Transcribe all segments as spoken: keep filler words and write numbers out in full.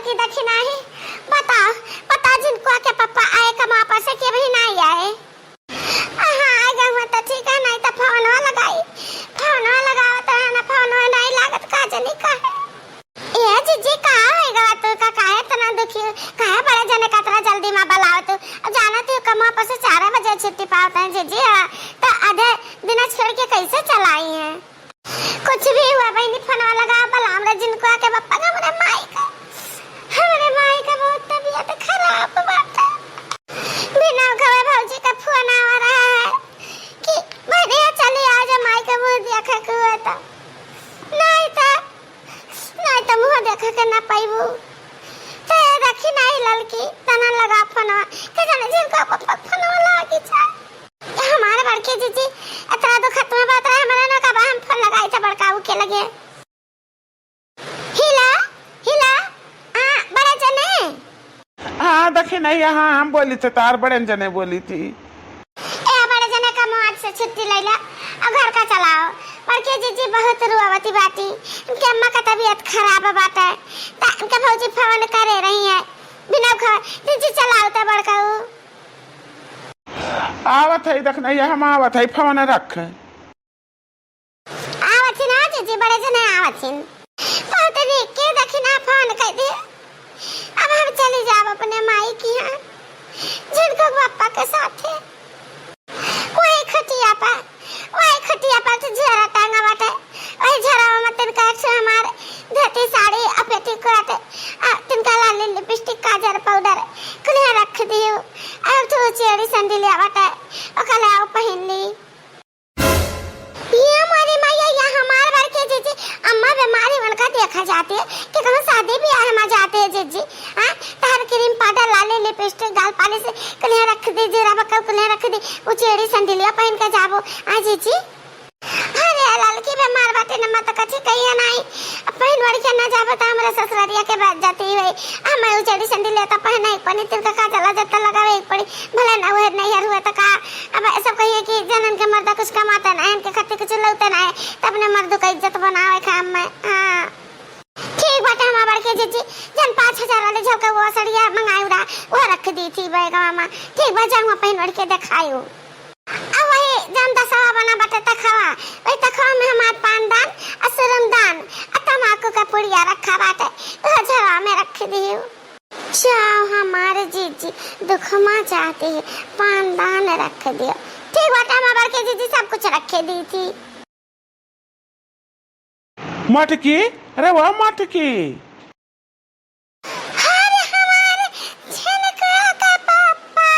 कि देखी नाही, बताओ, बताओ, झिनकुआ के पप्पा आए कमा पर से कि अबहीं नाही आए? हाँ, आए गए हुए तो ठीक है, नाही तो फोनवा लगाई, फोनवा लगावत रहे ना, फोनवा नाही लागत, का जनी काहे। ए जिज्जी, का होई गवा तू का, काहे इतना दुखी, काहे बड़े जने का इतना जल्दी मा बुलावत हू? अब जानत हू कमा पर से चार बजे छुट्टी पावत है जिज्जी, हाँ, तो आधे दिन छोड़ के कैसे चलाई है? कुछ भी हुआ बहिनी, फोनवा लगा, बलाम रे झिनकुआ के पप्पा का, हमरे माई का, हमरे माई का बहुत तबीयत खराब बाटे। बिना खबर भौजी का फोन आवा रहा है कि बहिनिया चली आ जा, माई का मुंह देखा के हुआ था, नाही तो, नाही तो मुंह देखा के ना पाइबू। तो रखी नाही ललकी, तना लगा फोनवा, के जाने झिनकुआ पप्पा फोनवा लागी जाए। हमारे बड़के जिज्जी, इतना दुख तुम्हें बात रहे, हमारे ना कबा हम फोन लगाई था बड़काऊ के लगे। हिला, हिला, आ, बड़े जने। हाँ, देखी नाही, हाँ, हम बोली थे, तार बड़े जने बोली थी। ए, बड़े जने का मौज से छुट्टी ले ला, और घर का चलाओ। बड़के जिज्जी बहुत रुआवती बाटी, इनके अम्मा का तबीयत खराब बाटे, ता इनके भौजी फोन करे रही है, बिना खबर, जिज्जी चलाओ तो बड़काऊ। आवत है, देख नाही, हम आवत है, फोन रख। आवत ही ना जिज्जी, बड़े जने आवत ही। बहुत देख के देखी ना, फोन कर दे। अब हम चली जाब अपने माई की यहाँ, झिनकू के पप्पा के साथे। वही खटिया पर, वही खटिया पर तो झोरा टांगा बाटे, वही झोरा में तिनका एक ठो हमार धोती साड़ी आ पेटीकोट, आ तिनका लाली लिपस्टिक, काजर पाउडर कुलिया रख दियो। अब तो चेड़ी संडिलिया बाटे, ओकले आओ पहिन ली। ये मोरी मैया, ये हमार बड़के जिज्जी, अम्मा बीमारी उनका देखा जाते है कि कहूँ शादी ब्याह में जाते है जिज्जी। हाँ, तार क्रीम पाउडर, लाली लिपस्टिक, गाल पालिश कुलिया रख दी, जीरा बक्कल कुलिया रख दी, वो चेड़ी संडिलिया पहिन के जाबो। हाँ जिज्जी। अरे ललकी बीमार बाटे न, मत कथी कहिए नाही। अब पहिन ओढ़ के ना जाबो तो हमरे ससुररिया के बात जाती हुई। हम वो चेड़ी संडिलिया तो पहने एक पड़ी, तिनका काजल जत्ता लगावे एक पड़ी, भले ना वह नैहर हुए तो का। अब सब कहिए कि जनन के मर्दा कुछ कमाते ना है, इनके खातिर कुछ लौते ना है, तो अपने मर्दू का इज्जत बनावे काम में। हाँ, ठीक बाटे हमार बड़के जिज्जी, जन पाँच हजार वाले झलका वो सड़िया मंगाई उड़ा, वो रख दी थी बैगवा में। ठीक बा, जाऊँ पहिन ओढ़ के दिखाई। अब वही जन दसवा बना बाटे तखवा, वही तखवा में हमार पान दान, आ सुरम दान, आ तमाकू का पुड़िया रखा बाटे, वो झलवा में रख दियो। जाओ हमारे जिज्जी, दुख मा जाते हैं, पान दान रख दियो। ठीक बाटे, हम बड़के जिज्जी सब कुछ रखे दी थी। मटकी, अरे वाह मटकी। अरे हमारे झिनकुआ का पापा,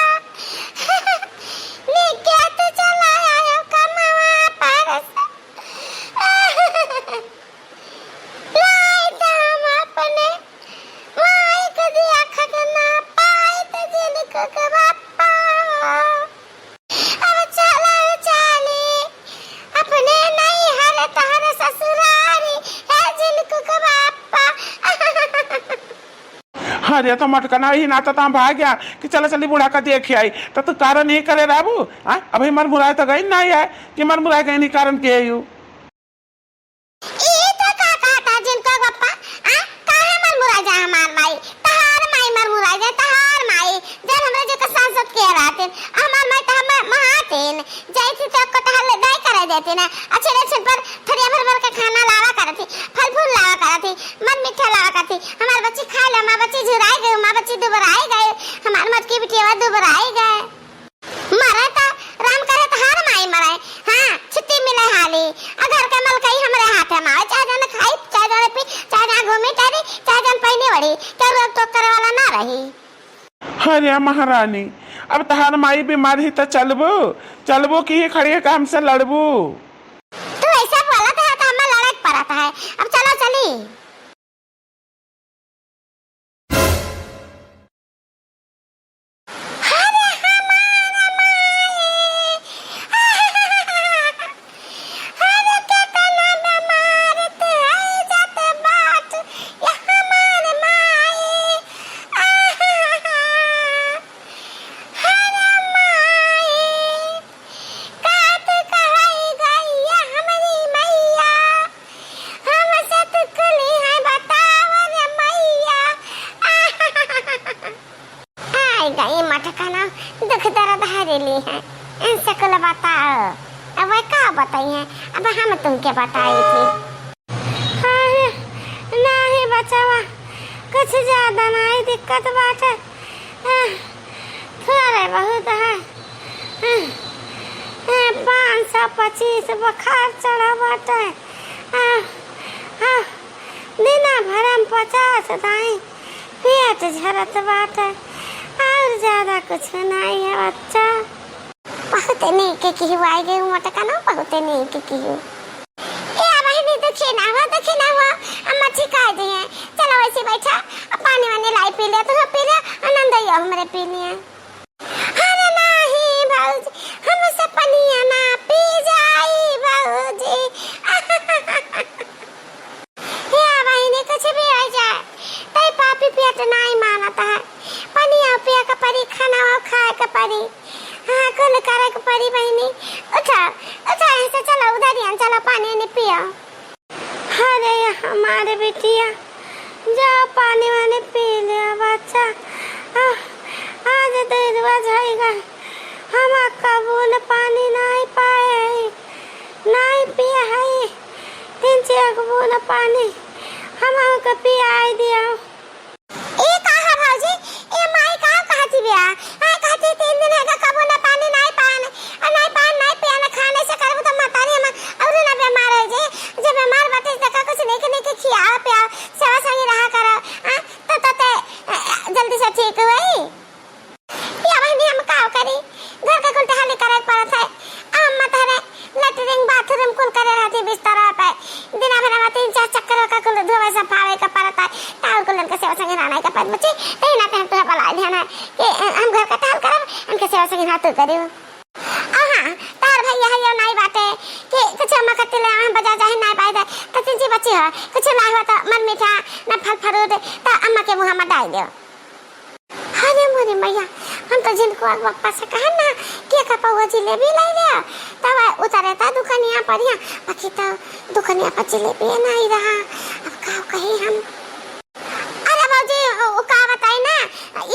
निके तो चला आयो कमवा पर से। लाई तो हम अपने माई के दिया खगना पाई तो झिनकू के बापा। अब चला चाली अपने नैहर तहर ससुरारी, हे झिनकू के बापा। अरे तो मटकना ही ना तो हम भाग गया कि चला चली बूढ़ा का देख आई, तो तू कारण ही करे राबू। हाँ, अभी मर मुराय तो गई ना है कि मर मुराय गई नहीं कारण के यू। ई तो का कहता झिनकू के बापा, आ? काहे मर मुराय जाए हमार माई? तहार माई मर मुराय जाए, तहार माई। जब हमरे जो के सांसद के रहते, हमार माई तो हम महातिन, जाई थी तो को टहल दाई करे देती ना। अच्छे अच्छे पर थरिया भर भर के खाना लावा करती, फल फूल लावा करती, मन मीठा लावा करती। हमार बच्ची खा ले, हमार बच्ची झुराई गई, हमार बच्ची दुबराई गई, हमार मटकी बिटिया दुबराई गए। मरे त राम करे तहार माई मरे। हाँ, छुट्टी मिले हाली। आ घर के मलकई हमरे हाथे मा आवे, चाहे जन खाई, चाहे जन पी, चाहे जन घूमी टहरी, चाहे जन पहिनी ओढ़ी, केहू रोक टोक करे वाला ना रही। अरे महारानी, अब तहार माई बीमार ही त चलबू, चलबू कि ही खड़ी है हमसे लड़बू? तू ऐसे बोलत है त हमें लड़े के पड़त है। अब चलो चली। अरे हमार माई, अरे केतना बीमार तू है जात बाट, ये हमार माई, अरे माई, का तू कहई गई? कहीं मटका ना दुख दर्द हरेली है, इनसे कुल बताओ। अब वह का बताई है, अब हम तुमके बताई थी। अरे, नाही बचवा, कुछ ज्यादा नाही दिक्कत बाटे। हाँ, थोड़े बहुत है। हाँ, हाँ, पाँच सौ पच्चीस बुखार चढ़ा बाटे। हाँ, हाँ, दिना भर में पचास दाई पेट झरत बाटे, और ज्यादा कुछ नाही है बच्चा। बहुत नीक किहू आई गई मोटका ना, बहुत नीक किहू। ए बहिनी, दुखी ना हुआ, दुखी ना हुआ, अम्मा ठीक कर दी है। चलो वैसे बैठा, अब पानी वानी लाई पी ले, तू पी ले, आनंद आइयो हमरे पी लिए। अरे नाही भौजी, हमसे पनिया ना पी जाई भौजी। हे बहिनी, कुछ भी हो जाए, तई पापी पेट नाही मानत है। पनिया पिए के परी, खाना खाए के परी, हाँ, कुल करे के परी बहिनी। उठा, उठा, ऐसे चलो, उधर ही चलो, पानी नहीं पियो। अरे हमारे बिटिया, जाओ पानी वानी पी लिया बच्चा। आ, आज दूध बजाएगा, हम कबून पानी नाही पाए है, नाही पिए है, तीन चार बून पानी हम के पियाई दिया। ए का है भौजी, ए माई का कहती बिया? आ कहती तीन दिन है का कबो ना पानी नाही पान, आ नाही पान, नाही पिया, ना खाने से करबू तो मतारी हम और ना बीमार है जे, जे बीमार बाटे त का कुछ नहीं के नहीं के खिया पिया, सेवा संगी रहा करो, आ तो तते जल्दी से ठीक होई। या बहिनी हम का करी, घर के कुल टहली करे के पड़त है। आ अम्मा तहरे लेटरिन बाथरूम कुल करे रहती बिस्तरा पे, दिना भर में तीन चार चक्कर का कुल धोवे सफावे के पड़त है। ताउर कुल इनके सेवा संगे रहना के पड़त बच्ची, तही नाते हम तुहे बुलाए हैं ना कि हम घर का टहल करब, इनके सेवा संगे ना तू करियो। आ हाँ, तार भैया है यो नाई बाटे कि कुछ अम्मा कत्ती ले हम बाजार जाए नाई पाए दे, तो चिंची बच्ची हो, कुछ ना हुआ तो मन मीठा, ना फल फ्रूट, तो अम्मा के मुँह में डाल दो। अरे मोरी मैया, हम तो झिनकुआ के पप्पा से कहन ना कि एक पौवा जिलेबी लाई ले, तब उतरे था दुकनिया पर, यहाँ बाकी तो दुकनिया पर जिलेबी नाही रहा। अब का कही हम? अरे भौजी, उ का बताई ना,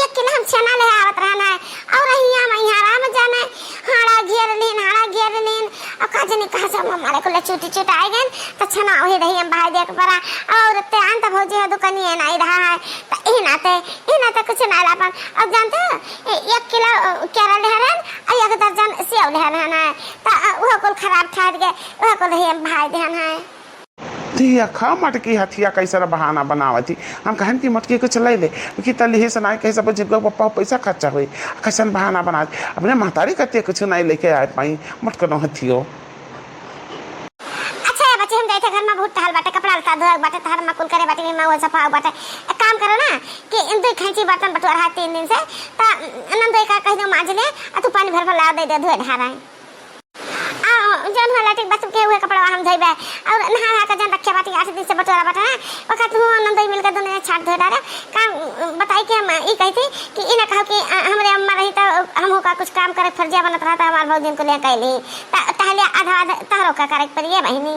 एक किलो हम छेना ले आवत रहना है, और यहाँ मैं यहाँ राम जाने हाड़ा घेर लीन, हाड़ा घेर लीन, अब का जाने कहाँ से हम हमारे को ले चूटी चुटाए गए, तो छेना वही रही हम भाई देख पड़ा, और ते आन तो भौजी है दुकनिया नाही रहा है, तो ई नाते, ई नाते कुछ ना लापन। अब जानते हो, ए-, एक किलो, अ, केरा लेहरन और एक दर्जन सेव लेहरन है, तो, अ, वह कुल खराब ठहर गए, वह कुल ही हम भाई देहन है। धिया खा मटकी हथिया कैसन बहाना बनावत ही। हम कहन कि मटकी कुछ ले ले, कि तली ही सुनाए कहे सब जिनका पप्पा पैसा खर्चा हुई, कैसन बहाना बनावत। अपने महतारी कत्ती कुछ नहीं लेके आए पाई, मटकनो हथियो। अच्छा है बच्ची, हम जाए थे घर में बहुत टहल बाटे, कपड़ा लत्ता धोए बाटे, तहर मकुल करे बाटे, मैं वो सफा बाटे। एक काम करो ना कि इन दो खैंची बर्तन बटुआ रहा तीन दिन से, तो नंदोई का कह दो मांज ले, आ तू पानी भर भर ला दे दे धोए ढारा। आ जौन हुआ लेटिक बस के हुए कपड़ा हम धोइबे, और नहा नहा के जन रखे बाटी आठ दिन से बटोरा बाटे ना, वक्त हुआ नंदोई मिलके दोनों छाट धोए डारे। काम बताई कि हम ई कहती कि ई ना कहो कि अ, हमरे अम्मा रही तो हम का कुछ काम करे फर्जिया बनत रहा तो हमार भौजिन को ले कैली, त-, तहले आधा आधा तहरो का करे के पड़िए बहिनी।